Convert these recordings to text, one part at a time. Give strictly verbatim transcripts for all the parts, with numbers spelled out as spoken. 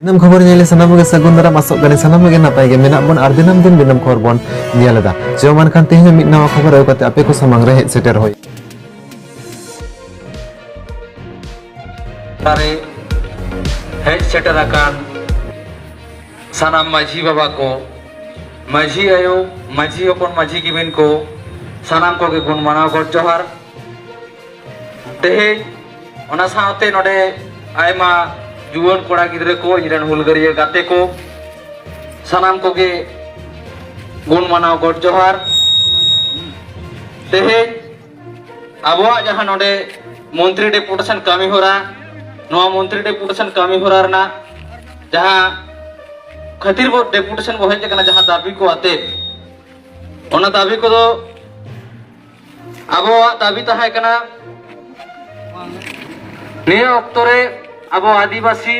ᱫᱤᱱᱟᱹᱢ ᱠᱷᱚᱵᱚᱨ ᱧᱮᱞ ᱥᱟᱱᱟᱢ ᱠᱚᱜᱮ ᱥᱟᱹᱜᱩᱱ ᱫᱟᱨᱟᱢ, ᱟᱥᱚᱜ ᱠᱟᱹᱱᱟᱹᱧ ᱥᱟᱱᱟᱢ ᱠᱚᱜᱮ ᱱᱟᱯᱟᱭ ᱜᱮ ᱢᱮᱱᱟᱜ ᱵᱚᱱ ᱟᱨ ᱫᱤᱱᱟᱹᱢ ᱫᱤᱱ ᱫᱤᱱᱟᱹᱢ ᱠᱷᱚᱵᱚᱨ ᱵᱚᱱ ᱧᱮᱞ ᱮᱫᱟ᱾ ᱪᱚ ᱢᱟ ᱮᱱᱠᱷᱟᱱ ᱛᱮᱦᱮᱧ ᱦᱚᱸ ᱢᱤᱫ ᱱᱟᱣᱟ ᱠᱷᱚᱵᱚᱨ ᱟᱹᱜᱩ ᱠᱟᱛᱮ ᱟᱯᱮ ᱠᱚ ᱥᱟᱢᱟᱝ ᱨᱮ ᱦᱮᱡ ᱥᱮᱴᱮᱨ ᱦᱩᱭ᱾ ᱨᱮ ᱦᱮᱡ ᱥᱮᱴᱮᱨ ᱟᱠᱟᱱ ᱥᱟᱱᱟᱢ ᱢᱟᱹᱡᱷᱤ ᱵᱟᱵᱟ ᱠᱚ, ᱢᱟᱹᱡᱷᱤ ᱟᱭᱳ, ᱢᱟᱹᱡᱷᱤ ᱦᱚᱯᱚᱱ, ᱢᱟᱹᱡᱷᱤ ᱠᱤᱢᱤᱱ ᱠᱚ, ᱥᱟᱱᱟᱢ ᱠᱚᱜᱮ ᱜᱩᱱ ᱢᱟᱱᱟᱣ ᱜᱚᱰ ᱡᱚᱦᱟᱨ᱾ ᱛᱮᱦᱮᱧ ᱚᱱᱟ ᱥᱟᱶᱛᱮ ᱱᱚᱰᱮ ᱟᱭᱢᱟ ᱡᱩᱣᱟᱹᱱ ᱠᱚᱲᱟ ᱜᱤᱫᱽᱨᱟᱹ ᱠᱚ, ᱤᱧ ᱨᱮᱱ ᱦᱩᱞᱜᱟᱹᱨᱤᱭᱟᱹ ᱜᱟᱛᱮ ᱠᱚ, ᱥᱟᱱᱟᱢ ᱠᱚᱜᱮ ᱜᱩᱱ ᱢᱟᱱᱟᱣ ᱜᱚᱰ ᱡᱚᱦᱟᱨ᱾ ᱛᱮᱦᱮᱧ ᱟᱵᱚᱣᱟᱜ ᱡᱟᱦᱟᱸ ᱱᱚᱰᱮ ᱢᱚᱱᱛᱨᱤ ᱰᱮᱯᱩᱴᱮᱥᱚᱱ ᱠᱟᱹᱢᱤ ᱦᱚᱨᱟ, ᱱᱚᱣᱟ ᱢᱚᱱᱛᱨᱤ ᱰᱮᱯᱩᱴᱮᱥᱚᱱ ᱠᱟᱹᱢᱤ ᱦᱚᱨᱟ ᱨᱮᱱᱟᱜ ᱡᱟᱦᱟᱸ ᱠᱷᱟᱹᱛᱤᱨ ᱵᱚ ᱰᱮᱯᱩᱴᱮᱥᱚᱱ ᱵᱚ ᱦᱮᱡ ᱟᱠᱟᱱᱟ, ᱡᱟᱦᱟᱸ ᱫᱟᱹᱵᱤ ᱠᱚ ᱟᱛᱮ, ᱚᱱᱟ ᱫᱟᱹᱵᱤ ᱠᱚᱫᱚ ᱟᱵᱚᱣᱟᱜ ᱫᱟᱹᱵᱤ ᱛᱟᱦᱮᱸ ᱠᱟᱱᱟ, ᱱᱤᱭᱟᱹ ᱚᱠᱛᱚ ᱨᱮ ᱟᱵᱚ ᱟᱹᱫᱤᱵᱟᱹᱥᱤ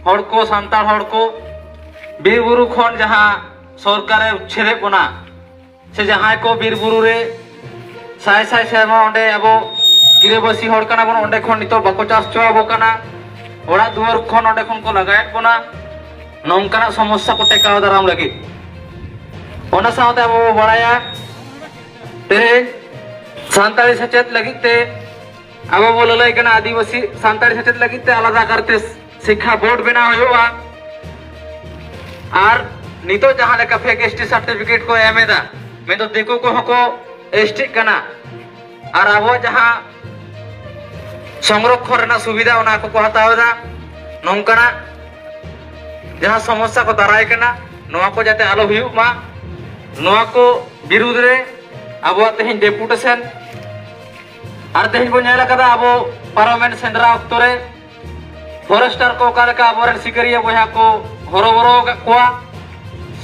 ᱦᱚᱲ ᱠᱚ, ᱥᱟᱱᱛᱟᱲ ᱦᱚᱲ ᱠᱚ ᱵᱤᱨ ᱵᱩᱨᱩ ᱠᱷᱚᱱ ᱡᱟᱦᱟᱸ ᱥᱚᱨᱠᱟᱨᱮ ᱩᱪᱪᱷᱮᱫᱮᱫ ᱵᱚᱱᱟ, ᱥᱮ ᱡᱟᱦᱟᱸᱭ ᱠᱚ ᱵᱤᱨ ᱵᱩᱨᱩ ᱨᱮ ᱥᱟᱭ ᱥᱟᱭ ᱥᱮᱨᱢᱟ ᱚᱸᱰᱮ ᱟᱵᱚ ᱜᱤᱨᱟᱹᱵᱟᱹᱥᱤ ᱦᱚᱲ ᱠᱟᱱᱟ ᱵᱚᱱ, ᱚᱸᱰᱮ ᱠᱷᱚᱱ ᱱᱤᱛᱚᱜ ᱵᱟᱠᱚ ᱪᱟᱥ ᱦᱚᱪᱚ ᱟᱵᱚ ᱠᱟᱱᱟ, ᱚᱲᱟᱜ ᱫᱩᱣᱟᱹᱨ ᱠᱷᱚᱱ ᱚᱸᱰᱮ ᱠᱷᱚᱱ ᱠᱚ ᱞᱟᱜᱟᱭᱮᱫ ᱵᱚᱱᱟ, ᱱᱚᱝᱠᱟᱱᱟᱜ ᱥᱚᱢᱚᱥᱥᱟ ᱠᱚ ᱴᱮᱠᱟᱣ ᱫᱟᱨᱟᱢ ᱞᱟᱹᱜᱤᱫ᱾ ᱚᱱᱟ ᱥᱟᱶᱛᱮ ᱟᱵᱚ ᱵᱚ ᱵᱟᱲᱟᱭᱟ, ᱛᱮᱦᱮᱧ ᱥᱟᱱᱛᱟᱲᱤ ᱥᱮᱪᱮᱫ ᱞᱟᱹᱜᱤᱫ ᱛᱮ ᱟᱵᱚ ᱵᱚ ᱞᱟᱹᱞᱟᱹᱭ ᱠᱟᱱᱟ, ᱟᱹᱫᱤᱵᱟᱹᱥᱤ ᱥᱟᱱᱛᱟᱲᱤ ᱥᱮᱪᱮᱫ ᱞᱟᱹᱜᱤᱫ ᱛᱮ ᱟᱞᱟᱫᱟ ᱠᱟᱨᱛᱮ ᱥᱤᱠᱠᱷᱟ ᱵᱳᱨᱰ ᱵᱮᱱᱟᱣ ᱦᱩᱭᱩᱜᱼᱟ᱾ ᱟᱨ ᱱᱤᱛᱚᱜ ᱡᱟᱦᱟᱸ ᱞᱮᱠᱟ ᱯᱷᱮᱠ ᱮᱥ ᱴᱤ ᱥᱟᱨᱴᱤᱯᱷᱤᱠᱮᱴ ᱠᱚ ᱮᱢ ᱮᱫᱟ, ᱢᱮᱱᱫᱚ ᱫᱤᱠᱩ ᱠᱚᱦᱚᱸ ᱠᱚ ᱮᱥ ᱴᱤᱜ ᱠᱟᱱᱟ, ᱟᱨ ᱟᱵᱚᱣᱟᱜ ᱡᱟᱦᱟᱸ ᱥᱚᱝᱨᱚᱠᱠᱷᱚᱱ ᱨᱮᱱᱟᱜ ᱥᱩᱵᱤᱫᱷᱟ ᱚᱱᱟ ᱠᱚᱠᱚ ᱦᱟᱛᱟᱣ ᱮᱫᱟ᱾ ᱱᱚᱝᱠᱟᱱᱟᱜ ᱡᱟᱦᱟᱸ ᱥᱚᱢᱚᱥᱥᱟ ᱠᱚ ᱫᱟᱨᱟᱭ ᱠᱟᱱᱟ, ᱱᱚᱣᱟ ᱠᱚ ᱡᱟᱛᱮ ᱟᱞᱚ ᱦᱩᱭᱩᱜ ᱢᱟ, ᱱᱚᱣᱟ ᱠᱚ ᱵᱤᱨᱩᱫᱽ ᱨᱮ ᱟᱵᱚᱣᱟᱜ ᱛᱮᱦᱮᱧ ᱰᱮᱯᱩᱴᱮᱥᱚᱱ᱾ ᱟᱨ ᱛᱮᱦᱮᱧ ᱵᱚᱱ ᱧᱮᱞ ᱟᱠᱟᱫᱟ, ᱟᱵᱚ ᱯᱟᱨᱚᱢᱮᱱ ᱥᱮᱸᱫᱽᱨᱟ ᱚᱠᱛᱚ ᱨᱮ ᱯᱷᱚᱨᱮᱥᱴᱟᱨ ᱠᱚ ᱚᱠᱟ ᱞᱮᱠᱟ ᱟᱵᱚᱨᱮᱱ ᱥᱤᱠᱟᱹᱨᱤᱭᱟᱹ ᱵᱚᱭᱦᱟ ᱠᱚ ᱦᱚᱨᱚᱵᱚᱨᱚ ᱟᱠᱟᱫ ᱠᱚᱣᱟ᱾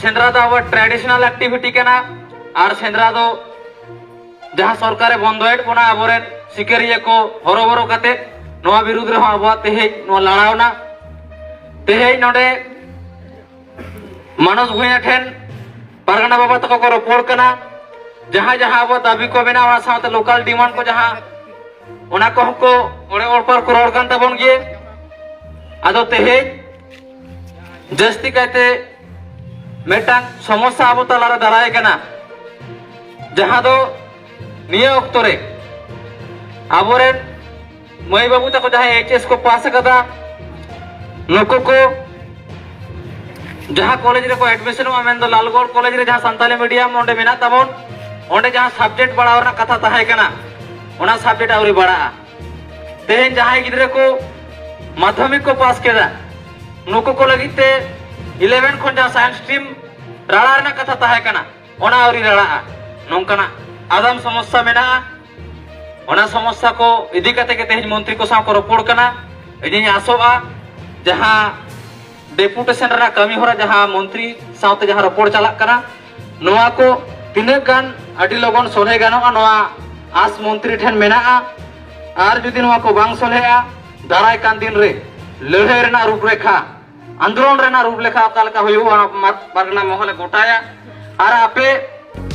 ᱥᱮᱸᱫᱽᱨᱟ ᱫᱚ ᱟᱵᱚᱣᱟᱜ ᱴᱨᱟᱰᱤᱥᱚᱱᱟᱞ ᱮᱠᱴᱤᱵᱷᱤᱴᱤ ᱠᱟᱱᱟ, ᱟᱨ ᱥᱮᱸᱫᱽᱨᱟ ᱫᱚ ᱡᱟᱦᱟᱸ ᱥᱚᱨᱠᱟᱨᱮ ᱵᱚᱱᱫᱚᱭᱮᱫ ᱵᱚᱱᱟ, ᱟᱵᱚᱨᱮᱱ ᱥᱤᱠᱟᱹᱨᱤᱭᱟᱹ ᱠᱚ ᱦᱚᱨᱚᱵᱚᱨᱚ ᱠᱟᱛᱮ, ᱱᱚᱣᱟ ᱵᱤᱨᱩᱫᱽ ᱨᱮᱦᱚᱸ ᱟᱵᱚᱣᱟᱜ ᱛᱮᱦᱮᱧ ᱱᱚᱣᱟ ᱞᱟᱲᱟᱣᱱᱟ᱾ ᱛᱮᱦᱮᱧ ᱱᱚᱰᱮ ᱢᱟᱱᱚᱥ ᱵᱷᱩᱭᱟ ᱴᱷᱮᱱ ᱯᱟᱨᱜᱟᱱᱟ ᱵᱟᱵᱟ ᱛᱟᱠᱚ ᱠᱚ ᱨᱚᱯᱚᱲ ᱠᱟᱱᱟ, ᱡᱟᱦᱟᱸ ᱡᱟᱦᱟᱸ ᱟᱵᱚ ᱫᱟᱹᱵᱤ ᱠᱚ ᱢᱮᱱᱟᱜᱼᱟ, ᱚᱱᱟ ᱥᱟᱶᱛᱮ ᱞᱳᱠᱟᱞ ᱰᱤᱢᱟᱱᱰ ᱠᱚ ᱡᱟᱦᱟᱸ, ᱚᱱᱟ ᱠᱚᱦᱚᱸ ᱠᱚ ᱚᱲᱮ ᱚᱲᱯᱟᱨ ᱠᱚ ᱨᱚᱲ ᱠᱟᱱ ᱛᱟᱵᱚᱱ ᱜᱮ᱾ ᱟᱫᱚ ᱛᱮᱦᱮᱧ ᱡᱟᱹᱥᱛᱤ ᱠᱟᱭᱛᱮ ᱢᱤᱫᱴᱟᱝ ᱥᱚᱢᱚᱥᱥᱟ ᱟᱵᱚ ᱛᱟᱞᱟᱨᱮ ᱫᱟᱨᱟᱭ ᱠᱟᱱᱟ, ᱡᱟᱦᱟᱸ ᱫᱚ ᱱᱤᱭᱟᱹ ᱚᱠᱛᱚ ᱨᱮ ᱟᱵᱚᱨᱮᱱ ᱢᱟᱹᱭ ᱵᱟᱹᱵᱩ ᱛᱟᱠᱚ ᱡᱟᱦᱟᱸᱭ ᱮᱭᱤᱪ ᱮᱥ ᱠᱚ ᱯᱟᱥ ᱟᱠᱟᱫᱟ, ᱱᱩᱠᱩ ᱠᱚ ᱡᱟᱦᱟᱸ ᱠᱚᱞᱮᱡᱽ ᱨᱮᱠᱚ ᱮᱰᱢᱤᱥᱚᱱᱚᱜᱼᱟ, ᱢᱮᱱᱫᱚ ᱞᱟᱞᱜᱚᱲ ᱠᱚᱞᱮᱡᱽ ᱨᱮ ᱡᱟᱦᱟᱸ ᱥᱟᱱᱛᱟᱞᱤ ᱢᱤᱰᱤᱭᱟᱢ ᱚᱸᱰᱮ ᱢᱮᱱᱟᱜ ᱛᱟᱵᱚᱱ, ᱚᱸᱰᱮ ᱡᱟᱦᱟᱸ ᱥᱟᱵᱡᱮᱠᱴ ᱵᱟᱲᱟᱣ ᱨᱮᱱᱟᱜ ᱠᱟᱛᱷᱟ ᱛᱟᱦᱮᱸ ᱠᱟᱱᱟ, ᱚᱱᱟ ᱥᱟᱵᱡᱮᱠᱴ ᱟᱹᱣᱨᱤ ᱵᱟᱲᱟᱜᱼᱟ᱾ ᱛᱮᱦᱮᱧ ᱡᱟᱦᱟᱸᱭ ᱜᱤᱫᱽᱨᱟᱹ ᱠᱚ ᱢᱟᱫᱽᱫᱷᱚᱢᱤᱠ ᱠᱚ ᱯᱟᱥ ᱠᱮᱫᱟ, ᱱᱩᱠᱩ ᱠᱚ ᱞᱟᱹᱜᱤᱫ ᱛᱮ ᱤᱞᱮᱵᱷᱮᱱ ᱠᱷᱚᱱ ᱡᱟᱦᱟᱸ ᱥᱟᱭᱮᱱᱥ ᱥᱴᱨᱤᱢ ᱨᱟᱲᱟ ᱨᱮᱱᱟᱜ ᱠᱟᱛᱷᱟ ᱛᱟᱦᱮᱸ ᱠᱟᱱᱟ, ᱚᱱᱟ ᱟᱹᱣᱨᱤ ᱨᱟᱲᱟᱜᱼᱟ᱾ ᱱᱚᱝᱠᱟᱱᱟᱜ ᱟᱫᱚᱢ ᱥᱚᱢᱚᱥᱥᱟ ᱢᱮᱱᱟᱜᱼᱟ᱾ ᱚᱱᱟ ᱥᱚᱢᱚᱥᱥᱟ ᱠᱚ ᱤᱫᱤ ᱠᱟᱛᱮ ᱜᱮ ᱛᱮᱦᱮᱧ ᱢᱚᱱᱛᱨᱤ ᱠᱚ ᱥᱟᱶ ᱠᱚ ᱨᱚᱯᱚᱲ ᱠᱟᱱᱟ᱾ ᱤᱧᱤᱧ ᱟᱥᱚᱜᱼᱟ, ᱡᱟᱦᱟᱸ ᱰᱮᱯᱩᱴᱮᱥᱚᱱ ᱨᱮᱱᱟᱜ ᱠᱟᱹᱢᱤ ᱦᱚᱨᱟ, ᱡᱟᱦᱟᱸ ᱢᱚᱱᱛᱨᱤ ᱥᱟᱶᱛᱮ ᱡᱟᱦᱟᱸ ᱨᱚᱯᱚᱲ ᱪᱟᱞᱟᱜ ᱠᱟᱱᱟ, ᱱᱚᱣᱟ ᱠᱚ ᱛᱤᱱᱟᱹᱜ ᱜᱟᱱ ᱟᱹᱰᱤ ᱞᱚᱜᱚᱱ ᱥᱚᱞᱦᱮ ᱜᱟᱱᱚᱜᱼᱟ, ᱱᱚᱣᱟ ᱟᱥ ᱢᱚᱱᱛᱨᱤ ᱴᱷᱮᱱ ᱢᱮᱱᱟᱜᱼᱟ᱾ ᱟᱨ ᱡᱩᱫᱤ ᱱᱚᱣᱟ ᱠᱚ ᱵᱟᱝ ᱥᱚᱞᱦᱮᱜᱼᱟ, ᱫᱟᱨᱟᱭ ᱠᱟᱱ ᱫᱤᱱ ᱨᱮ ᱞᱟᱹᱲᱦᱟᱹᱭ ᱨᱮᱱᱟᱜ ᱨᱩᱯᱨᱮᱠᱷᱟ, ᱟᱱᱫᱳᱞᱚᱱ ᱨᱮᱱᱟᱜ ᱨᱩᱯᱨᱮᱠᱷᱟ ᱚᱠᱟ ᱞᱮᱠᱟ ᱦᱩᱭᱩᱜᱼᱟ, ᱚᱱᱟ ᱢᱟᱨ-, ᱯᱟᱨᱜᱟᱱᱟ ᱢᱚᱦᱚᱞᱮ ᱜᱚᱴᱟᱭᱟ᱾ ᱟᱨ ᱟᱯᱮ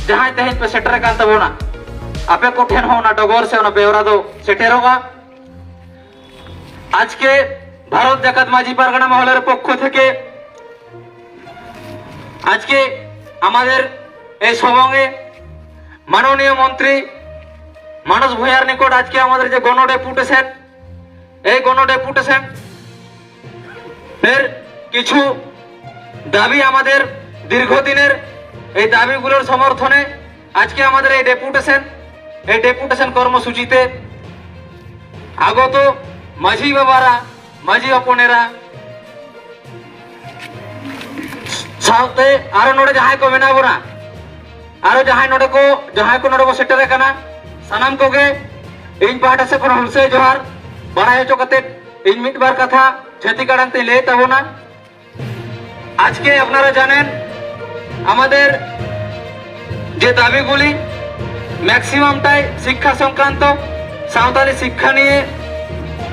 ᱡᱟᱦᱟᱸᱭ ᱛᱮᱦᱮᱧ ᱯᱮ ᱥᱮᱴᱮᱨ ᱟᱠᱟᱱ ᱛᱟᱵᱚᱱᱟ, ᱟᱯᱮ ᱠᱚᱴᱷᱮᱱ ᱦᱚᱸ ᱚᱱᱟ ᱰᱚᱜᱚᱨ ᱥᱮ ᱚᱱᱟ ᱵᱮᱣᱨᱟ ᱫᱚ ᱥᱮᱴᱮᱨᱚᱜᱼᱟ᱾ আজকে ভারত জাকাত মাঝি পারগানা মহলের পক্ষ থেকে আজকে আমাদের এই সভাঙ্গে মাননীয় মন্ত্রী মানস ভূঁইয়ার নিকট আজকে আমাদের যে গণ ডেপুটেশন, এই গণ ডেপুটেশন এর কিছু দাবি, আমাদের দীর্ঘদিনের এই দাবিগুলোর সমর্থনে আজকে আমাদের এই ডেপুটেশন, এই ডেপুটেশন কর্মসূচিতে আগত মাঝি ᱵᱟᱵᱟᱨᱟ, ᱢᱟᱹᱡᱷᱤ ᱦᱚᱯᱚᱱ ᱮᱨᱟ, ᱥᱟᱶᱛᱮ ᱟᱨᱚ ᱱᱚᱰᱮ ᱡᱟᱦᱟᱸᱭ ᱠᱚ ᱢᱮᱱᱟᱜ ᱵᱚᱱᱟ, ᱟᱨᱚ ᱡᱟᱦᱟᱸᱭ ᱱᱚᱰᱮ ᱠᱚ, ᱡᱟᱦᱟᱸᱭ ᱠᱚ ᱱᱚᱰᱮ ᱠᱚ ᱥᱮᱴᱮᱨ ᱟᱠᱟᱱᱟ, ᱥᱟᱱᱟᱢ ᱠᱚᱜᱮ ᱤᱧ ᱯᱟᱦᱴᱟ ᱥᱮᱫ ᱠᱷᱚᱱ ᱦᱩᱞᱥᱟᱹᱭ ᱡᱚᱦᱟᱨ ᱵᱟᱲᱟᱭ ᱦᱚᱪᱚ ᱠᱟᱛᱮ, ᱤᱧ ᱢᱤᱫ ᱵᱟᱨ ᱠᱟᱛᱷᱟ ᱪᱷᱟᱹᱛᱤᱠ ᱟᱲᱟᱝ ᱛᱮᱧ ᱞᱟᱹᱭ ᱛᱟᱵᱚᱱᱟ᱾ আজকে আপনারা জানেন, আমাদের যে দাবিগুলি ম্যাক্সিমামটাই শিক্ষা সংক্রান্ত, সাঁওতালি শিক্ষা নিয়ে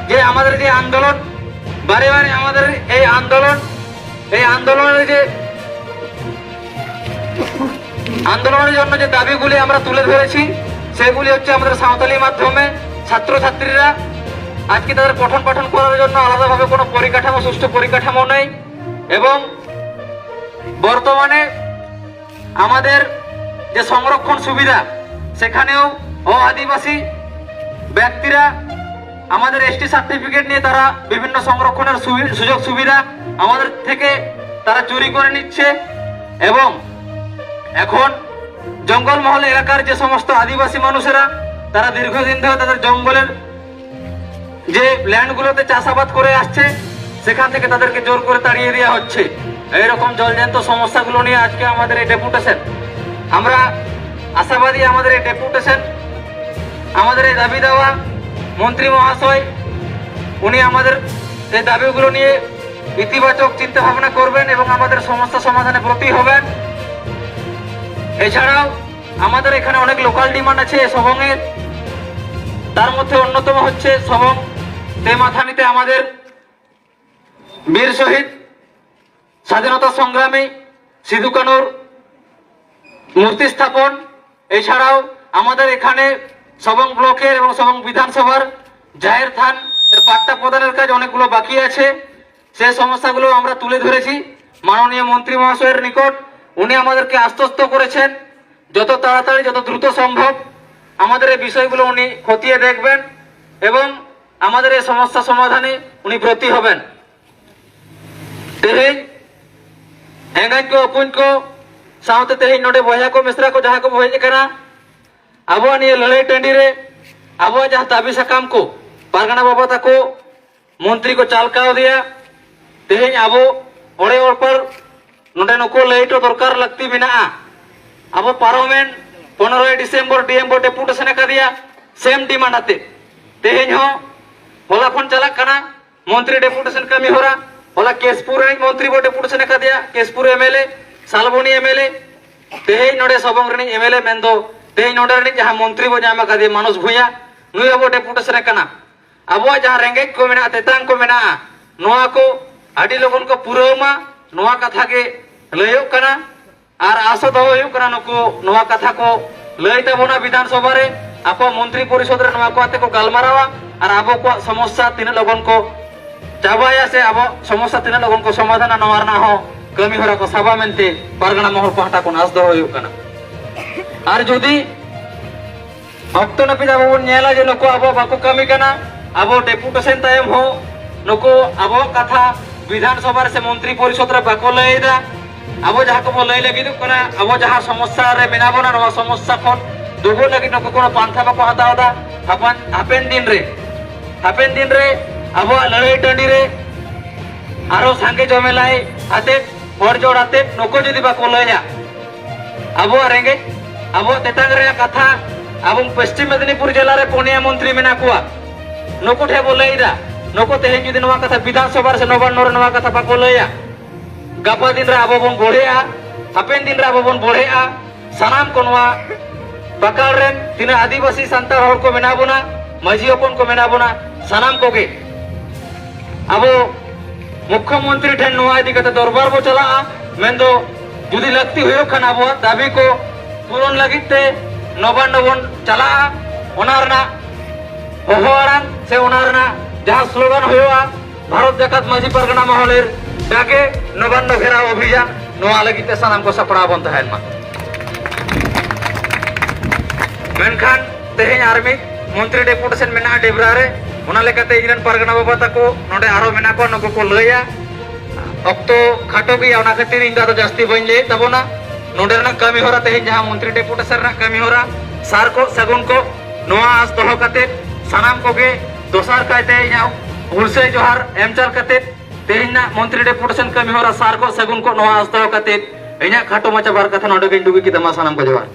যে আমাদের যে আন্দোলন, বারে বারে আমাদের এই আন্দোলন, এই আন্দোলনের যে আন্দোলনের জন্য যে দাবিগুলি আমরা তুলে ধরেছি, সেগুলি হচ্ছে আমাদের সাঁওতালি মাধ্যমে ছাত্রছাত্রীরা আজকে তাদের পঠন পাঠন করার জন্য আলাদাভাবে কোনো পরিকাঠামো, সুষ্ঠু পরিকাঠামো নেই। এবং বর্তমানে আমাদের যে সংরক্ষণ সুবিধা, সেখানেও অ আদিবাসী ব্যক্তিরা আমাদের এসটি সার্টিফিকেট নিয়ে তারা বিভিন্ন সংরক্ষণের সুবি- সুযোগ সুবিধা আমাদের থেকে তারা চুরি করে নিচ্ছে। এবং এখন জঙ্গলমহল এলাকার যে সমস্ত আদিবাসী মানুষেরা, তারা দীর্ঘদিন ধরে তাদের জঙ্গলের যে ল্যান্ডগুলোতে চাষাবাদ করে আসছে, সেখান থেকে তাদেরকে জোর করে তাড়িয়ে দেওয়া হচ্ছে। এইরকম জলজ্যান্ত সমস্যাগুলো নিয়ে আজকে আমাদের এই ডেপুটেশন। আমরা আশাবাদী আমাদের এই ডেপুটেশন, আমাদের এই দাবি দাওয়া, মন্ত্রী মহাশয় উনি আমাদের এই দাবিগুলো নিয়ে ইতিবাচক চিন্তা ভাবনা করবেন এবং আমাদের সমস্যা সমাধানে ব্রতী হবেন। এছাড়াও আমাদের এখানে অনেক লোকাল ডিমান্ড আছে সবংয়ের। তার মধ্যে অন্যতম হচ্ছে সবং তেমাথানিতে আমাদের বীর শহীদ স্বাধীনতা সংগ্রামী সিধু কানুর মূর্তি স্থাপন। এছাড়াও আমাদের এখানে সবং ব্লকের এবং সবং বিধানসভার জাহের থান এর পাট্টা প্রদানের কাজ অনেকগুলো বাকি আছে। সেই সমস্যাগুলো আমরা তুলে ধরেছি মাননীয় মন্ত্রী মহাশয়ের নিকট। উনি আমাদেরকে আশ্বস্ত করেছেন যত তাড়াতাড়ি, যত দ্রুত সম্ভব আমাদের এই বিষয়গুলো উনি খতিয়ে দেখবেন এবং আমাদের এই সমস্যা সমাধানে উনি ব্রতী হবেন। ᱛᱮᱦᱮᱧ ᱮᱸᱜᱟᱧ ᱠᱚ, ᱟᱹᱯᱩᱧ ᱠᱚ ᱥᱟᱶᱛᱮ ᱛᱮᱦᱮᱧ ᱱᱚᱰᱮ ᱵᱚᱭᱦᱟ ᱠᱚ, ᱢᱤᱥᱨᱟ ᱠᱚ ᱡᱟᱦᱟᱸ ᱠᱚᱵᱚ ᱦᱮᱡ ᱟᱠᱟᱱᱟ, ᱟᱵᱚᱣᱟᱜ ᱱᱤᱭᱟᱹ ᱞᱟᱹᱲᱦᱟᱹᱭ ᱴᱟᱺᱰᱤ ᱨᱮ ᱟᱵᱚᱣᱟᱜ ᱡᱟᱦᱟᱸ ᱫᱟᱹᱵᱤ ᱥᱟᱠᱟᱢ ᱠᱚ ᱯᱟᱨᱜᱟᱱᱟ ᱵᱟᱵᱟ ᱛᱟᱠᱚ ᱢᱚᱱᱛᱨᱤ ᱠᱚ ᱪᱟᱞ ᱠᱟᱣᱫᱮᱭᱟ᱾ ᱛᱮᱦᱮᱧ ᱟᱵᱚ ᱚᱲᱮ ᱚᱲᱯᱟᱲ ᱱᱚᱰᱮ ᱱᱩᱠᱩ ᱞᱟᱹᱭ ᱦᱚᱴᱚ ᱫᱚᱨᱠᱟᱨ ᱞᱟᱹᱠᱛᱤ ᱢᱮᱱᱟᱜᱼᱟ᱾ ᱟᱵᱚ ᱯᱟᱨᱚᱢᱮᱱ ᱯᱚᱱᱨᱚᱭ ᱰᱤᱥᱮᱢᱵᱚᱨ ᱰᱤ ᱮᱢ ᱵᱚ ᱰᱮᱯᱩᱴᱮᱥᱚᱱ ᱟᱠᱟᱫᱮᱭᱟ, ᱥᱮᱢ ᱰᱤᱢᱟᱱᱰ ᱟᱛᱮ᱾ ᱛᱮᱦᱮᱧ ᱦᱚᱸ ᱦᱚᱞᱟ ᱠᱷᱚᱱ ᱪᱟᱞᱟᱜ ᱠᱟᱱᱟ ᱢᱚᱱᱛᱨᱤ ᱰᱮᱯᱩᱴᱮᱥᱚᱱ ᱠᱟᱹᱢᱤ ᱦᱚᱨᱟ᱾ ᱦᱚᱞᱟ ᱠᱮᱥᱯᱩᱨ ᱨᱤᱱᱤᱡ ᱢᱚᱱᱛᱨᱤ ᱵᱚ ᱰᱮᱯᱩᱴᱮᱥᱚᱱ ᱟᱠᱟᱫᱮᱭᱟ, Keshpur M L A, Salboni M L A. ᱛᱮᱦᱮᱧ ᱱᱚᱰᱮ ᱥᱚᱵᱚᱝ ᱨᱤᱱᱤᱡ ᱮᱢ ᱮᱞ ᱮ ᱢᱮᱱᱫᱚ ᱛᱮᱦᱮᱧ ᱱᱚᱰᱮ ᱨᱤᱱᱤᱡ ᱡᱟᱦᱟᱸ ᱢᱚᱱᱛᱨᱤ ᱵᱚ ᱧᱟᱢ ᱟᱠᱟᱫᱮᱭᱟ ᱢᱟᱱᱚᱥ ᱵᱷᱩᱭᱟ, ᱱᱩᱭ ᱟᱵᱚ ᱰᱮᱯᱩᱴᱮᱥᱚᱱ ᱮ ᱠᱟᱱᱟ᱾ ᱟᱵᱚᱣᱟᱜ ᱡᱟᱦᱟᱸ ᱨᱮᱸᱜᱮᱡ ᱠᱚ ᱢᱮᱱᱟᱜᱼᱟ, ᱛᱮᱛᱟᱝ ᱠᱚ ᱢᱮᱱᱟᱜᱼᱟ, ᱱᱚᱣᱟ ᱠᱚ ᱟᱹᱰᱤ ᱞᱚᱜᱚᱱ ᱠᱚ ᱯᱩᱨᱟᱹᱣ ᱢᱟ, ᱱᱚᱣᱟ ᱠᱟᱛᱷᱟ ᱜᱮ ᱞᱟᱹᱭᱚᱜ ᱠᱟᱱᱟ᱾ ᱟᱨ ᱟᱥᱟ ᱫᱚᱦᱚ ᱦᱩᱭᱩᱜ ᱠᱟᱱᱟ ᱱᱩᱠᱩ ᱱᱚᱣᱟ ᱠᱟᱛᱷᱟ ᱠᱚ ᱞᱟᱹᱭ ᱛᱟᱵᱚᱱᱟ ᱵᱤᱫᱷᱟᱱ ᱥᱚᱵᱷᱟ ᱨᱮ, ᱟᱠᱚᱣᱟᱜ ᱢᱚᱱᱛᱨᱤ ᱯᱚᱨᱤᱥᱚᱫ ᱨᱮ ᱱᱚᱣᱟ ᱠᱚ ᱟᱛᱮ ᱠᱚ ᱜᱟᱞᱢᱟᱨᱟᱣᱟ ᱟᱨ ᱟᱵᱚ ᱠᱚᱣᱟᱜ ᱥᱚᱢᱚᱥᱥᱟ ᱛᱤᱱᱟᱹᱜ ᱞᱚᱜᱚᱱ ᱠᱚ ᱪᱟᱵᱟᱭᱟ ᱥᱮ ᱟᱵᱚ ᱥᱚᱢᱚᱥᱥᱟ ᱛᱤᱱᱟᱹᱜ ᱞᱚᱜᱚᱱ ᱠᱚ ᱥᱚᱢᱟᱫᱷᱟᱱᱟ, ᱱᱚᱣᱟ ᱨᱮᱱᱟᱜ ᱦᱚᱸ ᱠᱟᱹᱢᱤ ᱦᱚᱨᱟ ᱠᱚ ᱥᱟᱵᱟ ᱢᱮᱱᱛᱮ ᱯᱟᱨᱜᱟᱱᱟ ᱢᱚᱦᱚᱞ ᱯᱟᱦᱴᱟ ᱠᱷᱚᱱ ᱟᱥ ᱫᱚᱦᱚ ᱦᱩᱭᱩᱜ ᱠᱟᱱᱟ᱾ ᱟᱨ ᱡᱩᱫᱤ ᱚᱠᱛᱚ ᱱᱟᱹᱯᱤᱛ ᱟᱵᱚ ᱵᱚᱱ ᱧᱮᱞᱟ ᱡᱮ ᱱᱩᱠᱩ ᱟᱵᱚ ᱵᱟᱠᱚ ᱠᱟᱹᱢᱤ ᱠᱟᱱᱟ, ᱟᱵᱚ ᱰᱮᱯᱩᱴᱮᱥᱚᱱ ᱛᱟᱭᱚᱢ ᱦᱚᱸ ᱱᱩᱠᱩ ᱟᱵᱚᱣᱟᱜ ᱠᱟᱛᱷᱟ ᱵᱤᱫᱷᱟᱱ ᱥᱚᱵᱷᱟ ᱨᱮ ᱥᱮ ᱢᱚᱱᱛᱨᱤ ᱯᱚᱨᱤᱥᱚᱫ ᱨᱮ ᱵᱟᱠᱚ ᱞᱟᱹᱭ ᱮᱫᱟ᱾ ᱟᱵᱚ ᱡᱟᱦᱟᱸ ᱠᱚᱵᱚ ᱞᱟᱹᱭ ᱞᱟᱹᱜᱤᱫᱚᱜ ᱠᱟᱱᱟ, ᱟᱵᱚ ᱡᱟᱦᱟᱸ ᱥᱚᱢᱚᱥᱥᱟ ᱨᱮ ᱢᱮᱱᱟᱜ ᱵᱚᱱᱟ, ᱱᱚᱣᱟ ᱥᱚᱢᱚᱥᱥᱟ ᱠᱷᱚᱱ ᱫᱩᱜᱩᱜ ᱞᱟᱹᱜᱤᱫ ᱱᱩᱠᱩ ᱠᱳᱱᱳ ᱯᱟᱱᱛᱷᱟ ᱵᱟᱠᱚ ᱦᱟᱛᱟᱣ ᱮᱫᱟ᱾ ᱦᱟᱯᱮᱱ, ᱦᱟᱯᱮᱱ ᱫᱤᱱ ᱨᱮ, ᱦᱟᱯᱮᱱ ᱫᱤᱱ ᱨᱮ ᱟᱵᱚᱣᱟᱜ ᱞᱟᱹᱲᱦᱟᱹᱭ ᱴᱟᱺᱰᱤ ᱨᱮ ᱟᱨᱚ ᱥᱟᱸᱜᱮ ᱡᱚᱢᱮᱞᱟᱭ ᱟᱛᱮᱫ, ᱦᱚᱲ ᱡᱳᱲ ᱟᱛᱮᱫ ᱱᱩᱠᱩ ᱡᱩᱫᱤ ᱵᱟᱠᱚ ᱞᱟᱹᱭᱟ, ᱟᱵᱚᱣᱟᱜ ᱨᱮᱸᱜᱮᱡ, ᱟᱵᱚᱣᱟᱜ ᱛᱮᱛᱟᱝ ᱨᱮᱭᱟᱜ ᱠᱟᱛᱷᱟ ᱟᱵᱚ ᱯᱚᱥᱪᱤᱢ ᱢᱮᱫᱽᱱᱤᱯᱩᱨ ᱡᱮᱞᱟ ᱨᱮ ᱯᱩᱱᱭᱟ ᱢᱚᱱᱛᱨᱤ ᱢᱮᱱᱟᱜ ᱠᱚᱣᱟ, ᱱᱩᱠᱩ ᱴᱷᱮᱱ ᱵᱚ ᱞᱟᱹᱭ ᱮᱫᱟ, ᱱᱩᱠᱩ ᱛᱮᱦᱮᱧ ᱡᱩᱫᱤ ᱱᱚᱣᱟ ᱠᱟᱛᱷᱟ ᱵᱤᱫᱷᱟᱱ ᱥᱚᱵᱷᱟ ᱨᱮ ᱥᱮ ᱱᱚᱵᱟᱱᱱᱚ ᱨᱮ ᱱᱚᱣᱟ ᱠᱟᱛᱷᱟ ᱵᱟᱠᱚ ᱞᱟᱹᱭᱟ, ᱜᱟᱯᱟ ᱫᱤᱱ ᱨᱮ ᱟᱵᱚ ᱵᱚᱱ ᱵᱚᱲᱦᱮᱜᱼᱟ, ᱦᱟᱯᱮᱱ ᱫᱤᱱ ᱨᱮ ᱟᱵᱚ ᱵᱚᱱ ᱵᱚᱲᱦᱮᱜᱼᱟ᱾ ᱥᱟᱱᱟᱢ ᱠᱚ ᱱᱚᱣᱟ ᱯᱟᱠᱟᱲ ᱨᱮᱱ ᱛᱤᱱᱟᱹᱜ ᱟᱹᱫᱤᱵᱟᱹᱥᱤ ᱥᱟᱱᱛᱟᱲ ᱦᱚᱲ ᱠᱚ ᱢᱮᱱᱟᱜ ᱵᱚᱱᱟ, ᱢᱟᱹᱡᱷᱤ ᱦᱚᱯᱚᱱ ᱠᱚ ᱢᱮᱱᱟᱜ ᱵᱚᱱᱟ, ᱥᱟᱱᱟᱢ ᱠᱚᱜᱮ ᱟᱵᱚ ᱢᱩᱠᱷᱭᱚᱢᱚᱱᱛᱨᱤ ᱴᱷᱮᱱ ᱱᱚᱣᱟ ᱤᱫᱤ ᱠᱟᱛᱮ ᱫᱚᱨᱵᱟᱨ ᱵᱚ ᱪᱟᱞᱟᱜᱼᱟ᱾ ᱢᱮᱱᱫᱚ ᱡᱩᱫᱤ ᱞᱟᱹᱠᱛᱤ ᱦᱩᱭᱩᱜ ᱠᱷᱟᱱ ᱟᱵᱚᱣᱟᱜ ᱫᱟᱹᱵᱤ ᱠᱚ ᱯᱩᱨᱚᱱ ᱞᱟᱹᱜᱤᱫ ᱛᱮ ᱱᱚᱵᱟᱱᱱᱚ ᱵᱚᱱ ᱪᱟᱞᱟᱜᱼᱟ᱾ ᱚᱱᱟ ᱨᱮᱱᱟᱜ ᱦᱚᱦᱚ ᱟᱲᱟᱝ ᱥᱮ ᱚᱱᱟ ᱨᱮᱱᱟᱜ ᱡᱟᱦᱟᱸ ᱥᱞᱳᱜᱟᱱ ᱦᱩᱭᱩᱜᱼᱟ, ᱵᱷᱟᱨᱚᱛ ᱡᱟᱠᱟᱛ ᱢᱟᱹᱡᱷᱤ ᱯᱟᱨᱜᱟᱱᱟ ᱢᱚᱦᱚᱞᱮᱨ ᱰᱟᱠᱮ ᱱᱚᱵᱟᱱᱱᱚ ᱜᱷᱮᱨᱟᱣ ᱚᱵᱷᱤᱡᱟᱱ, ᱱᱚᱣᱟ ᱞᱟᱹᱜᱤᱫ ᱛᱮ ᱥᱟᱱᱟᱢ ᱠᱚ ᱥᱟᱯᱲᱟᱣ ᱵᱚᱱ ᱛᱟᱦᱮᱱ ᱢᱟ᱾ ᱢᱮᱱᱠᱷᱟᱱ ᱛᱮᱦᱮᱧ ᱟᱨ ᱢᱤᱫ ᱢᱚᱱᱛᱨᱤ ᱰᱮᱯᱩᱴᱮᱥᱚᱱ ᱢᱮᱱᱟᱜᱼᱟ ᱰᱮᱵᱽᱨᱟ ᱨᱮ, ᱚᱱᱟ ᱞᱮᱠᱟᱛᱮ ᱤᱧ ᱨᱮᱱ ᱯᱟᱨᱜᱟᱱᱟ ᱵᱟᱵᱟ ᱛᱟᱠᱚ ᱱᱚᱰᱮ ᱟᱨᱦᱚᱸ ᱢᱮᱱᱟᱜ ᱠᱚᱣᱟ, ᱱᱩᱠᱩ ᱠᱚ ᱞᱟᱹᱭᱟ᱾ ᱚᱠᱛᱚ ᱠᱷᱟᱴᱚ ᱜᱮᱭᱟ, ᱚᱱᱟ ᱠᱷᱟᱹᱛᱤᱨ ᱤᱧ ᱫᱚ ᱟᱫᱚ ᱡᱟᱹᱥᱛᱤ ᱵᱟᱹᱧ ᱞᱟᱹᱭᱮᱫ ᱛᱟᱵᱚᱱᱟ᱾ ᱱᱚᱰᱮ ᱨᱮᱱᱟᱜ ᱠᱟᱹᱢᱤ ᱦᱚᱨᱟ, ᱛᱮᱦᱮᱧ ᱡᱟᱦᱟᱸ ᱢᱚᱱᱛᱨᱤ ᱰᱮᱯᱩᱴᱮᱥᱚᱱ ᱨᱮᱱᱟᱜ ᱠᱟᱹᱢᱤ ᱦᱚᱨᱟ, ᱥᱟᱨ ᱠᱚ ᱥᱟᱹᱜᱩᱱ ᱠᱚ, ᱱᱚᱣᱟ ᱟᱸᱥ ᱫᱚᱦᱚ ᱠᱟᱛᱮ ᱥᱟᱱᱟᱢ ᱠᱚᱜᱮ ᱫᱚᱥᱟᱨ ᱠᱟᱭᱛᱮ ᱤᱧᱟᱹᱜ ᱦᱩᱞᱥᱟᱹᱭ ᱡᱚᱦᱟᱨ ᱮᱢ ᱪᱟᱞ ᱠᱟᱛᱮ ᱛᱮᱦᱮᱧ ᱨᱮᱱᱟᱜ ᱢᱚᱱᱛᱨᱤ ᱰᱮᱯᱩᱴᱮᱥᱚᱱ ᱠᱟᱹᱢᱤ ᱦᱚᱨᱟ ᱥᱟᱨ ᱠᱚ ᱥᱟᱹᱜᱩᱱ ᱠᱚ, ᱱᱚᱣᱟ ᱟᱸᱥ ᱫᱚᱦᱚ ᱠᱟᱛᱮ ᱤᱧᱟᱹᱜ ᱠᱷᱟᱴᱚ ᱢᱟᱪᱷᱟ ᱵᱟᱨ ᱠᱟᱛᱷᱟ ᱱᱚᱰᱮ ᱜᱤᱧ ᱰᱩᱜᱤ ᱠᱮᱫᱟ᱾ ᱢᱟ ᱥᱟᱱᱟᱢ ᱠᱚ ᱡᱚᱦᱟᱨ᱾